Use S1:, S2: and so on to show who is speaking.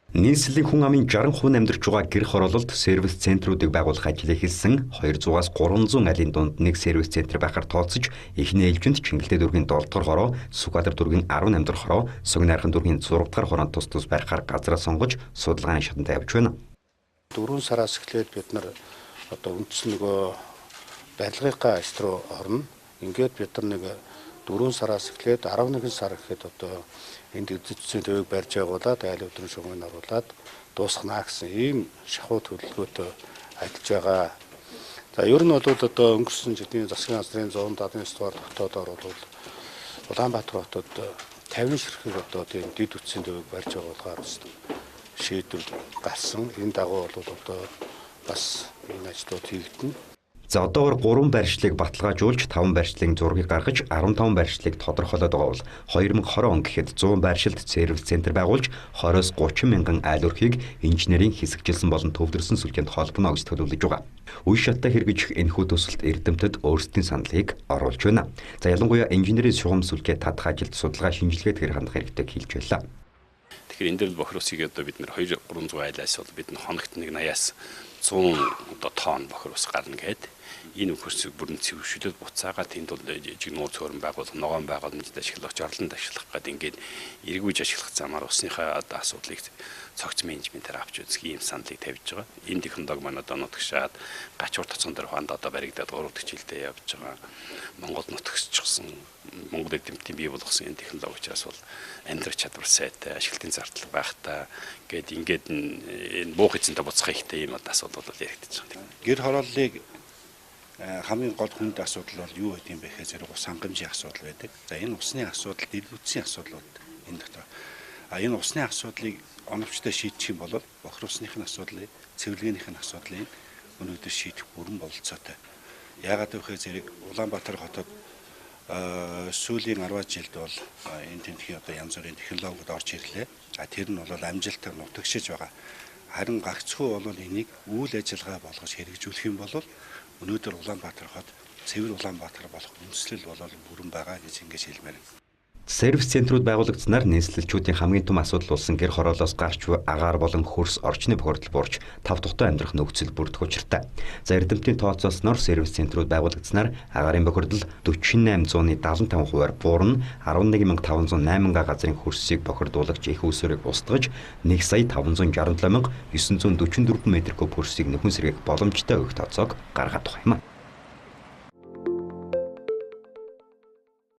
S1: Нийслэлийн хүн амын 60% амьдарч байгаа гэр хороололд сервис центрүүдийг байгуулах ажил эхэлсэн. 200-аас 300 айлын дунд нэг сервис центр байхаар тооцож, эхний ээлжинд Чингэлтэй дүүргийн 7 дугаар хороо, Сүхбаатар дүүргийн 18 дугаар хороо, Согинайрхан дүүргийн 6 дугаар хороонд тус тус барихаар газраа сонгож судалгааны шатанд явж байна.
S2: 4 сараас эхлээд бид нар одоо үндсэн нөгөө барилгынхаа ажил руу орно. Ингээд бид нар нэг 4 сараас эхлээд 11 сар гэхэд одоо энд эзэдсэн төвийг барьж байгуулад айл өдрийн шугамыг оруулаад дуусгана гэсэн ийм шахуу төлөвлөгөөтэй ажиллаж байгаа. За ер нь бол одоо өнгөрсөн жилийн засгийн газрын 179 дугаар дотоодоор бол Улаанбаатар хотод 50 ширхэг одоо тийм дэд үтсийн төвийг барьж байгуулахаар шийдвэр гарсан. Энэ дагуу бол одоо бас энэ ажлууд хийгдэнэ.
S1: За одоогор 3 байршлыг баталгаажуулж 5 байршлын зургийг гаргаж 15 байршлыг тодорхойлоод байгаа бол 2020 он гэхэд 100 байршилд сервис центр байгуулж 20-оос 30 мянган айл өрхийг инженерийн хэсэгчилсэн болон төвлөрсөн сүлжээнд холбоно гэж төлөвлөж байгаа. Үе шаттай хэрэгжих энэхүү төсөлд эрдэмтэд өөрсдийн саналыг оруулж байна. За ялангуяа инженерийн шугам сүлжээ татах ажилд судалгаа шинжилгээ тэр хандах хэрэгтэй хэлж байлаа.
S3: Тэгэхээр энэ дээр бохир усыг одоо бид нэр 2-300 айлаас бол бид хоногт нэг 80-аас 100 одоо тонн бохир ус гарна гээд энэ өхөрсөг бүрэн цэвэршүүлээд буцаагаа тэнд бол жиг нууц хөрөн байгуулах, ногоон байгууламжид ашиглах, жорлонд ашиглах гэдэг ингээд эргүүж ашиглах замаар усныхаа одоо асуудлыг цогц менежментээр авч үзэх ийм саналыг тавьж байгаа. Энэ технологи маань одоо нутагшаад гачуур тоцгон дээр ухаанд одоо баригдаад 3 дахь жилдээ явж байгаа. Монголд нутагсчихсан, Монгол эрдэмтдийн бий болгосон энэ технологи учраас бол амьдрах чадвар сайтай, ашиглалтын зардал байхтай гээд ингээд энэ буух эзэнтэй буцах хэрэгтэй ийм одоо асуудал бол яригдчих байгаа.
S2: Гэр хорооллыг хамгийн гол хүнд асуудал бол юу гэдэг юм бэ гэхээр зэрэг ус хангамжийн асуудал байдаг. За энэ усны асуудал, дэлгүүцийн асуудлууд энэ дотор. А энэ усны асуудлыг оновчтой шийдчих юм бол бохир усных нь асуудлыг, цэвэрлэгээнийх нь асуудлыг өнөөдөр шийдэх бүрэн бололцоотой. Яагаад гэвэл зэрэг Улаанбаатар хотод сүүлийн 10 жилд бол энэ тентхийн одоо янз бүрийн технологиуд орж ирлээ. А тэр нь бол амжилтаар нутагшиж байгаа. Харин гагцхүү бол энийг үйл ажиллагаа болгож хэрэгжүүлэх юм бол өнөөдөр Улаанбаатар хот цэвэр Улаанбаатар болох үндслэл бол бүрэн байгаа гэж ингэж хэлмээр байна.
S1: Сервис центрүүд байгуулагдсанаар нийслэлчүүдийн хамгийн том асуудал болсон гэр хороолоос гарч буй агаар болон хөрс орчны бохирдол буурч тав тухтай амьдрах нөхцөл бүрдэх учиртай. За эрдэмтдийн тооцоолсноор сервис центрүүд байгуулагдсанаар агаарын бохирдол 48.75 хувиар буурна, 11,508 га газрын хөрсийг бохирдуулагч их усүрийг устгаж 1 сая 567 944 метр куб хөрсийг нөхөн сэргээх боломжтой өгөх тооцоог гаргаад байгаа юм.